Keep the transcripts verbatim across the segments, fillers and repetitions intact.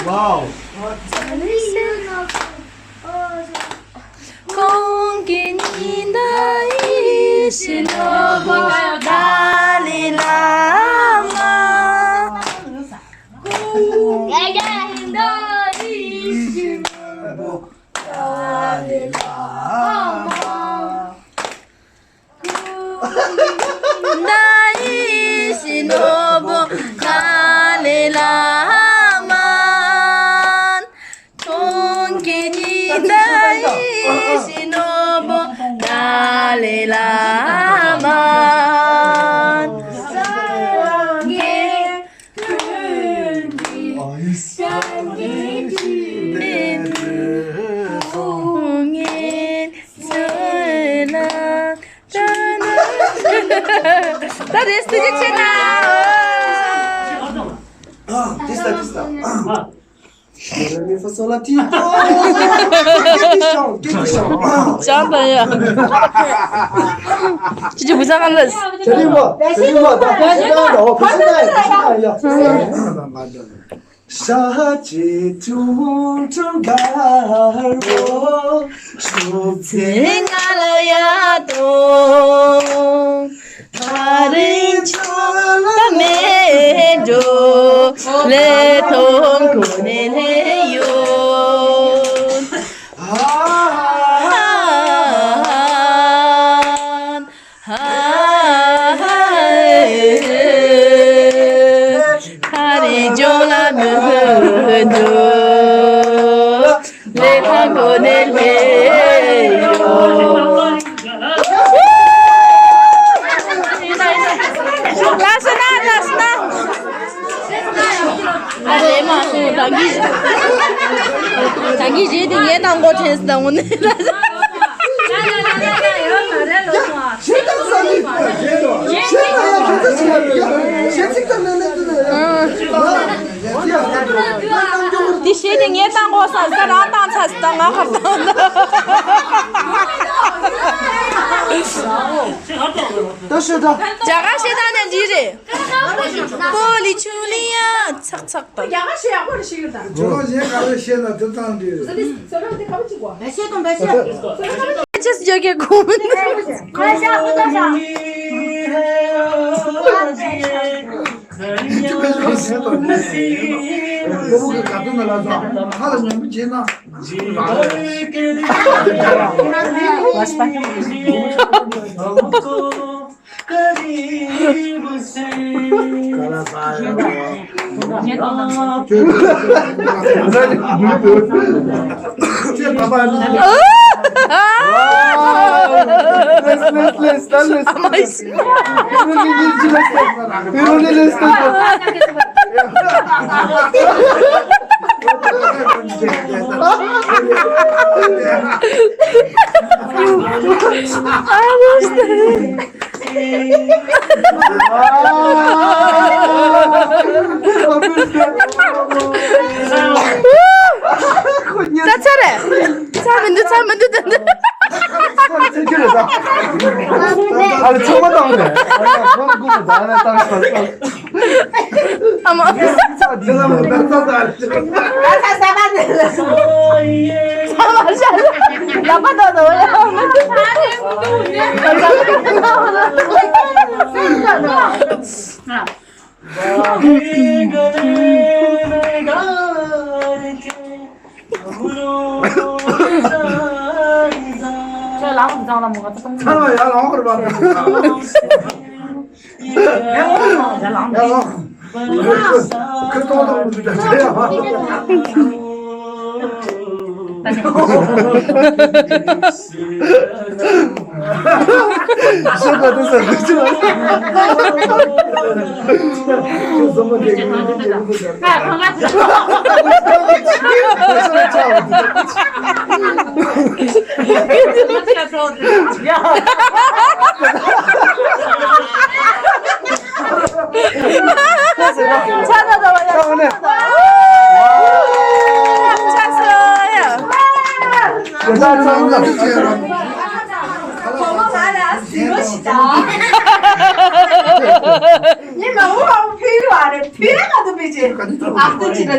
Wow. ཁོང་གི་ཉི་ཟླ་ཡིད་བཞིན་ནོར་བུ་ཏཱ་ལའི་བླ་མ། ཁོང་གི་ཉི་ཟླ་ཡིད་བཞིན་ནོར་བུ་ཏཱ་ལའི་བླ་མ། ཟླ་ཡིད་བཞིན་ནོར་བུ་ཏཱ་ལའི་བླ་མ། ཁོང་གི་ཉི་ཟླ་ཡིད་བཞིན་ནོར་བུ་ཏཱ་ལའི་བླ་མ། སངས་རྒྱས་ཀུན་གྱི་སངས་རྒྱས་ཀྱི་བསྟན་པའི་ཕུང་ངེར་སྤྱོད་ལ། ད་རེས་ཐུགས་རྗེ་ཆེ་ན། ཨ། ཏིས་ཏ་ཏིས་ཏ། རེ་མི་ཧྥ་སོ་ལ་ཏི་ཏོ། ཀེ་ཏི་ཤོང་། ཀེ་ཏི་ཤོང་། ཅང་ད་ཡ། ཅི་ཅི་བུ་ཚ་གང་ལ། ཇེ་རིང་མ། ཇེ་རིང་མ། ད་ཕེ་ཤི་ན་ཡ། ཕེ་ཤི་ན་ཡ། ཕེ་ཤི་ན་ཡ། ཤ་ཅི་ཐུང་ཐུང་ག་རོ། ཤུགས་ཚེ་ང་ལ་ཡ་ཏོ། ཐག་རིང་ཕྱོགས་ལ་མེད་འགྲོ། ལས་མཐོང་ཁོ་ནས་ལས་ཡོད། ཧ་ཧ་ཧ། ཁ་རི་ཇོ་ལ་མི་འགྲོ། ལས་མཐོང་ཁོ་ནས་ལས་ཡོད། ལགས་སོ་ན། ལགས་སོ་ན། ཨ་རེ་མ་སུ་ད་གི། ད་གི་རྗེས་དེ་ངས་དང་མགོ་ཕྲན་སི་ད་འོ་ནི། ཞེ་དྲག་ས་ནི། ཞེ་དྲག་ཡ་གི་ཚ་ཞིག་ཡ། ཞེ་ཚིག་དང་ནི་ནི་ནི་ཡ། དེ་ཞེས་དེ་ངས་བཏང་དགོས་ས་ས་རང་བཏང་ཚ་ས་ད་ང་ཁར་བཏང་། ད་ཤེས་ད། རྒྱ་གར་ཤེས་ད་ནས་འདི་རེད། པོ་ལི་ཆུ་ལི་ཡ་ཚག་ཚག་ད། རྒྱ་གར་ཤེས་ཡག་པོ་རེད་ཤེས་ཀྱི་ད། ཇོ་ལོ་གཞན་ག་རེ་ཤེས་ན་དེ་བཏང་འདི། ཤེས་དང་བས་ཤེས། ཅེས་ཡོད་ཀྱི་ཁུངས། ད་ཚར་རེད། ཚར་མི་འདུག་ཚར་མི་འདུག་ད་འདི། ཨ་ལ་ཚང་མ་བཏང་ནས། ཨ་ལ་ཁོང་ཀུན་ལ་ད་ལ་བཏང་ས། ཨ་མ། ཚ་ཚ་ཚ་ཚ། ཚ་ཚ་ཚ་ཚ། ལ་པ་ད་ད་བ་ཡ། ཚ་ལ་ཡ་ལ་ཧོར་བ། ངས་མ་འོངས་པ་ཕུལ་བ་རེད། ཕུལ་ན་ག་དུ་ཕུལ་ཅེས་ཨ་ཁུ་ཅི་འདྲ་བྱ་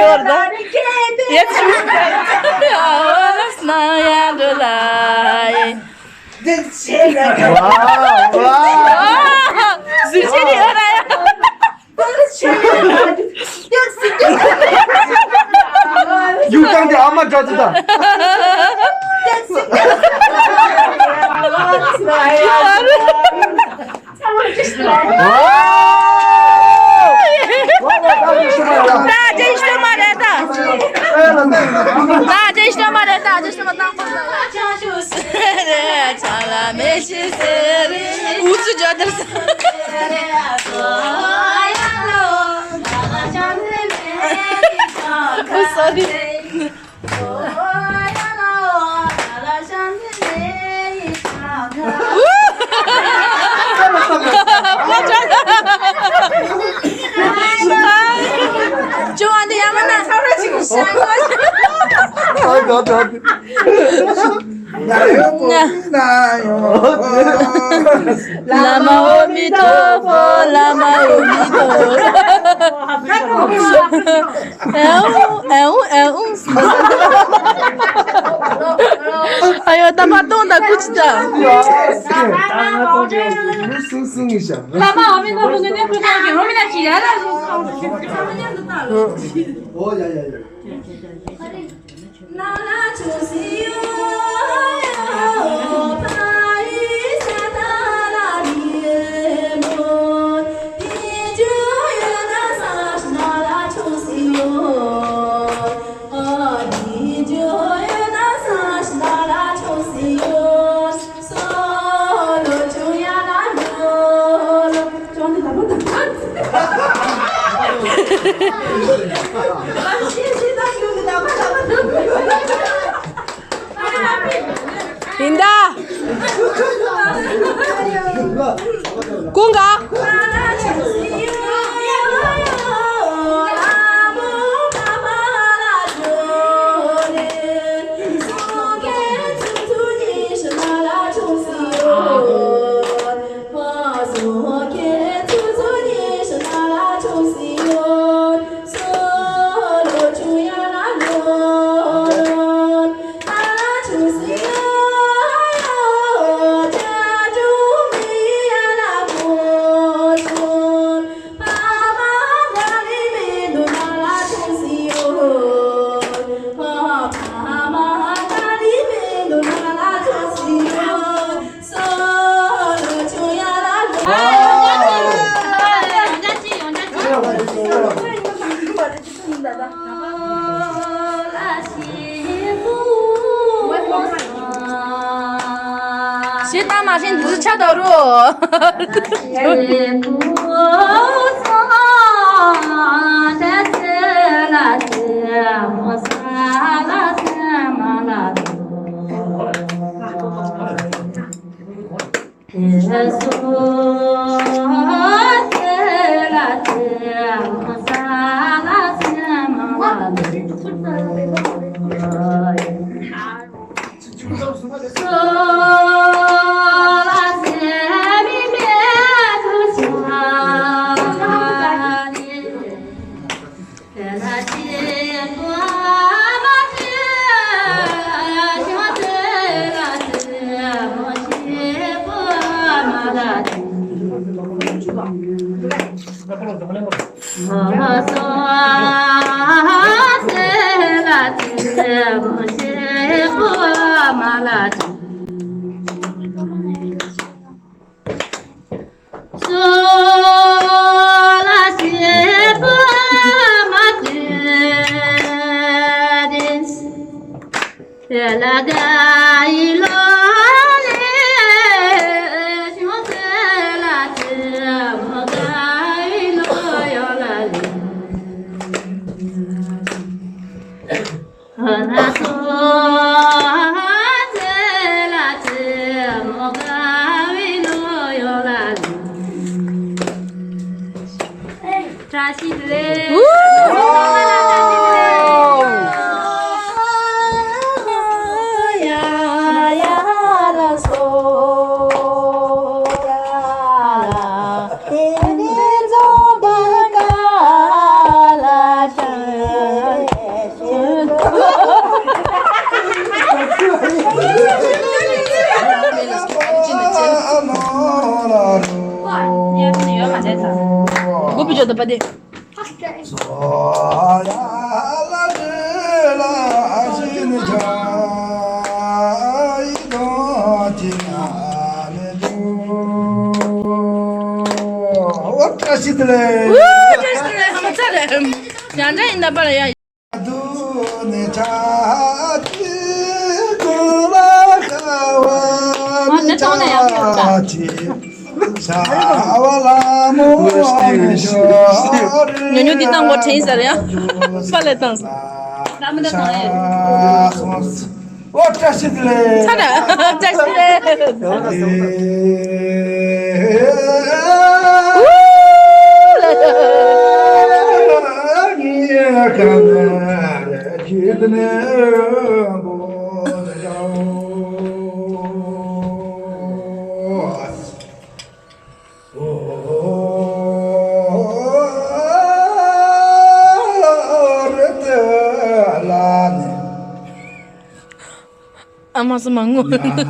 ར། ཡུག་ཀྱང་དེ་ཨ་མ་འདྲ་ཅི་ད། བླ་མ་ཨོ་མི་ཐོ་ཕོ། བླ་མ་ཨོ་མི་ཐོ་ཕོ། ཨེའུ་ཨེའུ་ཨེའུ། ཨ་ཡོ། ད་མ་གཏོང་ད་ཀུ་ཅི་ད། བླ་མ་ཨོ་མི་ཐོ་ཕོ་ངེ་ནེ་ཀུ་ཅི་ད་གི་རོ་མི་ན་ཅི་ཡ་ལ། ཨོ་ཡ་ཡ་ཡ། ཡིན་ད། ཀུན་དགའ། ཞེས་དང་མ་ཤེས་འདི་ཚོ་ཆ་དོ་རུ། བཀྲ་ཤིས་བདེ་ལེགས། བཀྲ་ཤིས་བདེ་ལེགས། ཡང་འདྲ་ཡིན་ད་པར་ཡ། ཉོ་ཉོ་འདི་བཏང་དགོས་དྲན་ཟེར་ཡ། ཕ་ལས་བཏང་སོང་། ཨོ་བཀྲ་ཤིས་བདེ་ལེགས། ཚ་ར་བཀྲ་ཤིས་བདེ་ལེགས། ཨ་མ་སུ་མ་ངུ། ག་ཐུག་མི་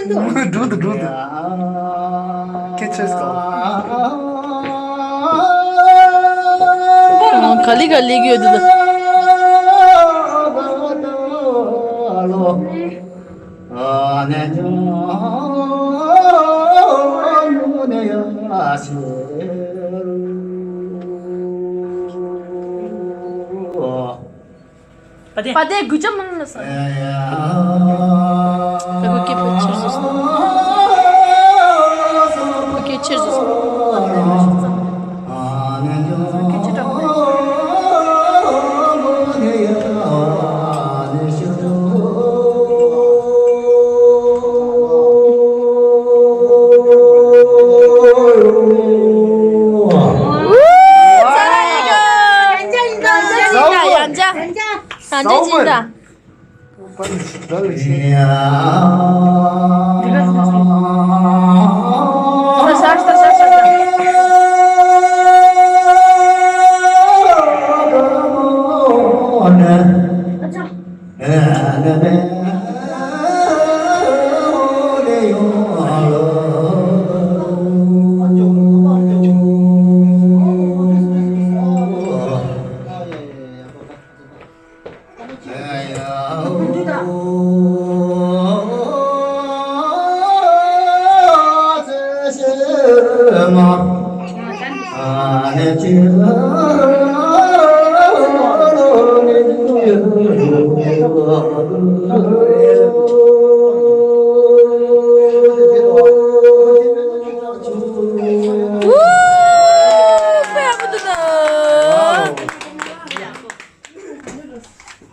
འདུག་འགྲོ་འདུག་འགྲོ་འདུག་སྐད་ཆ་སྐོར། ག་ལི་ག་ལི་གི་ཡོད་འདུག་བ་དན། བ་དན་དགུ་ཆ་མང་ལ་ས། ད་ཁོ་སྐད་ཕོ་ཆེར་བཟོ་སོང་། ཁོ་སྐད་ཆེར་བཟོ་སོང་། ཡང་བྱ། ཡང་བྱ། ཡང་བྱ།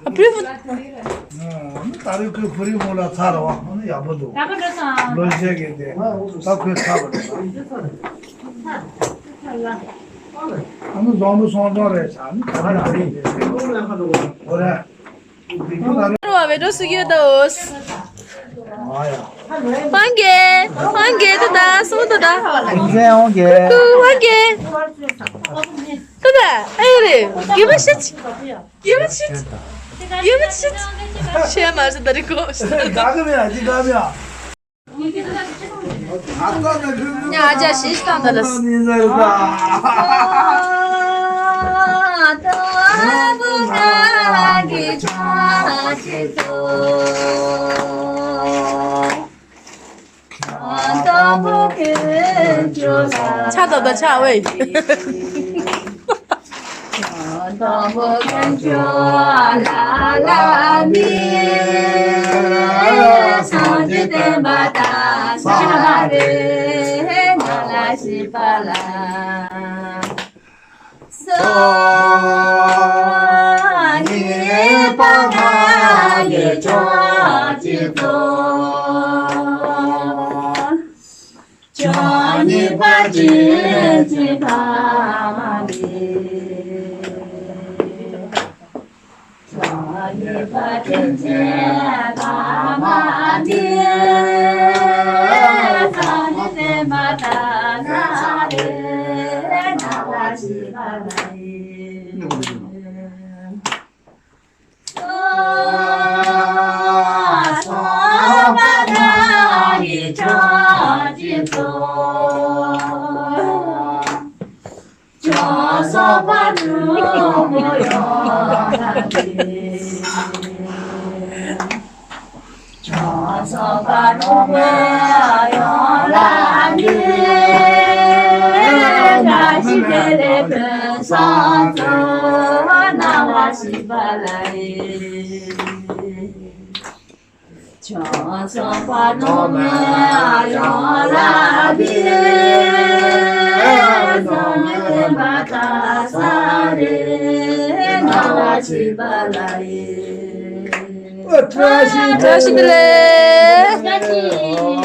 ཨ་བུ། ད་རེས་ཁོས་ཁོ་རིག་མོ་ལ་ཚར་བ་ཨ་ནི་ཡག་པོ་འདུག་ལོ་ཤས་ཀྱི་དེ་ད་ཁོས་ཚར་བ་རེད། ཨ་ནི་བཟང་པོ་སོང་ཙང་རེད་ཤག་ཨ་ནི་ད་རེས་ཨ་ནི་དེ་འོ་རེད། ཨ་རོ་བ་བེ་འགྲོ་སུ་གྱོད་དོ། དབང་རྒྱལ། དབང་རྒྱལ་ད་ད་སོང་ད་ད། ཨེ་ཙེ་དབང་རྒྱལ། ཀུ་ཀུ་དབང་རྒྱལ། ད་ད་ཨེ་རེད། རྒྱུ་མ་ཤི་ཆི། རྒྱུ་མ་ཤི་ཆི། རྒྱུ་མ་ཤི་ཆི། ཤེས་མ་ཤེས་ད་རེད་གོ། དགའ་གི་མེད་ཨ་ཅི་དགའ་མེད་ཨ། ཉ་ཨ་ཅག་ཞིག་བཏང་ད་ལ། ཕྱག་ཏོག་ཏོ་ཕྱག་ཝེ། སངས་རྒྱས་པ་ཐམས་ཅད་ཀྱི་གཙོ། བྱང་ཆུབ་སེམས་དཔའ་ཐམས་ཅད་ཐ་མ་མེད། བྱང་ཆུབ་སེམས་དཔའ་ཐམས་ཅད་ཐ་མ་མེད། བྱང་ཆུབ་སེམས་དཔའ་ཐ་མ་རེ་རྣམ་པར་ཤེས་པ་ལ། བཀྲ་ཤིས་བདེ་ལེགས།